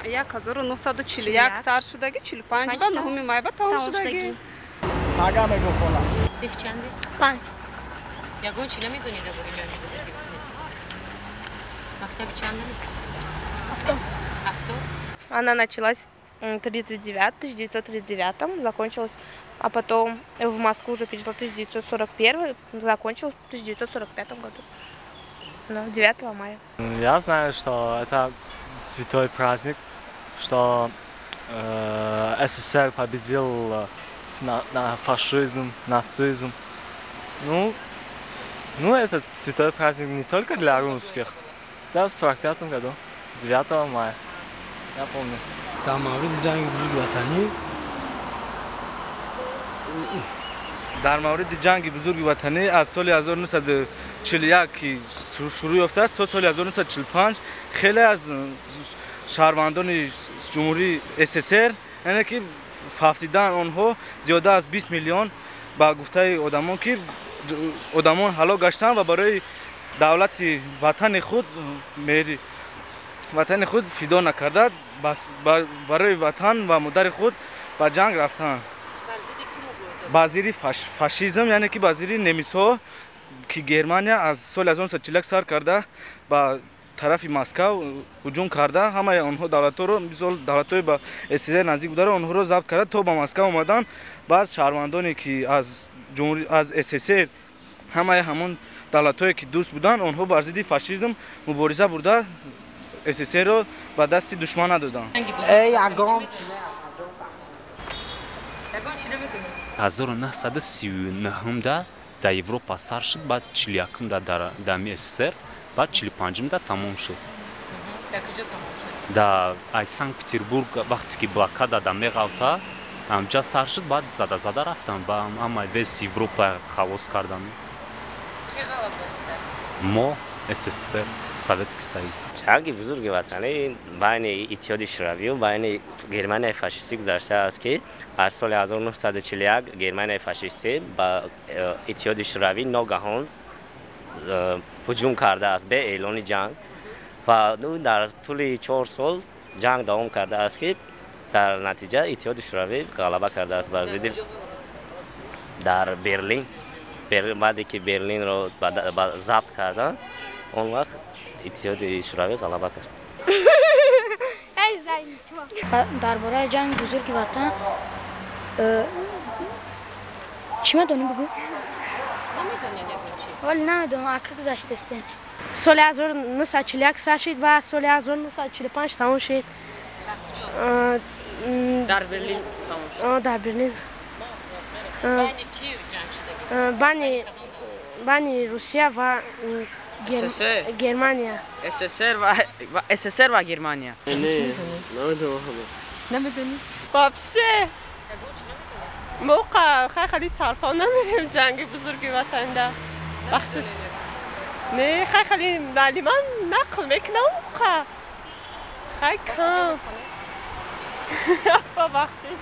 1941 сар шудаги, 45 ба 9 май ба тамом шудаги. Ага мегӯ хола. Синфи чанде? 5. Ягон чӣ намедонӣ дар бораи ҷанги бузурги ватанӣ? Мактаби чанд намехонӣ? Ҳафтум. Ҳафтум? Она началась в 1939, закончилась, а потом в Москву уже перешла в 1941, закончилась в 1945 году, да, 9 мая. Я знаю, что это святой праздник, что СССР победил на фашизм, нацизм. Ну, это святой праздник не только для русских. Да, в 1945 году, 9 мая. Я помню. Дар мавриди ҷанги бузурги ватанӣ, дар мавриди ҷанги бузурги ватанӣ аз соли 1941 ки шурӯъ ёфтааст то соли 1945 хеле аз шаҳрвандони ҷумҳурии СССР, яъне ки фавтидан онҳо зиёда аз 20 миллион, ба гуфтаи одамон, ки одамон ҳалок гаштанд ва барои давлати ватани худ, меҳри ватани худ фидо накарда, барои ватан ва модари худ ба ҷанг рафтанд. Бар зидди кӣ мубориза? Ба зидди фашизм, яъне ки ба зидди немисҳо, ки Германия аз соли 1941 сар карда ба тарафи Москав ҳуҷум карда, ҳамаи онҳо давлатҳоро, мисол давлатҳои ба СССР наздик бударо, онҳоро забт карда то ба Москав омадан. Баъд шаҳрвандоне ки аз ҷумҳури аз СССР, ҳамаи ҳамон давлатҳое ки дӯст буданд, онҳо бар зидди фашизм мубориза бурда, СССРро ба дасти душман надоданд. Ягон Ягон чӣ намедонӣ? 1939-да дар Европа сар шуд, баъд 41-да дар СССР, баъд 45-да тамом шуд. Дар куҷо тамом шуд? Дар ай Санкт Петербург, вақте ки блокада да меғалта, ҳамҷа сар шуд, баъд зада-зада рафтан ба ҳамаи вест Европа халос кардан. Кӣ ғалаба кард? Мо, СССР, Советский Союз. Ҷанги бузурги ватанӣ байни Иттиҳоди Шӯравию байни Германияи фашистӣ гузаштааст, ки аз соли 1941 Германияи фашистӣ ба Иттиҳоди Шӯравӣ ногаҳон ҳуҷум кардааст бе эълони ҷанг ва дар тӯли 4 сол ҷанг давом кардааст, ки дар натиҷа Иттиҳоди Шӯравӣ ғалаба кардааст бар Дар зидди куҷо ғалаба кард? Дар Берлин. Баъде ки Берлинро забт карданд, он вақт Иттиҳоди Шӯравӣ ғалаба кард. Дар бораи ҷанги бузурги ватан чӣ медонӣ, бигӯ? Намедонед ягон чӣ? Вале намедонам, ака гузаштастем. Соли 1941 сар шид ва соли 1945 тамом шид. Дар куҷо? Дар Берлин тамом шуд. Дар Берлин. Байни кӣ ҷанг шудагӣ? Байни Кадом давлат? Байни Русия ва СССР. Германия. СССР ва СССР ва Германия. Не, намедонам ҳама. Намедонӣ? Вообще. Ягон чӣ намедонӣ? Моқа хай хеле сарфа намерем ҷанги бузурги ватанда. Бахшиш. Не, хай хеле муаллиман нақл мекунам қа. Хай кам. Бахшиш.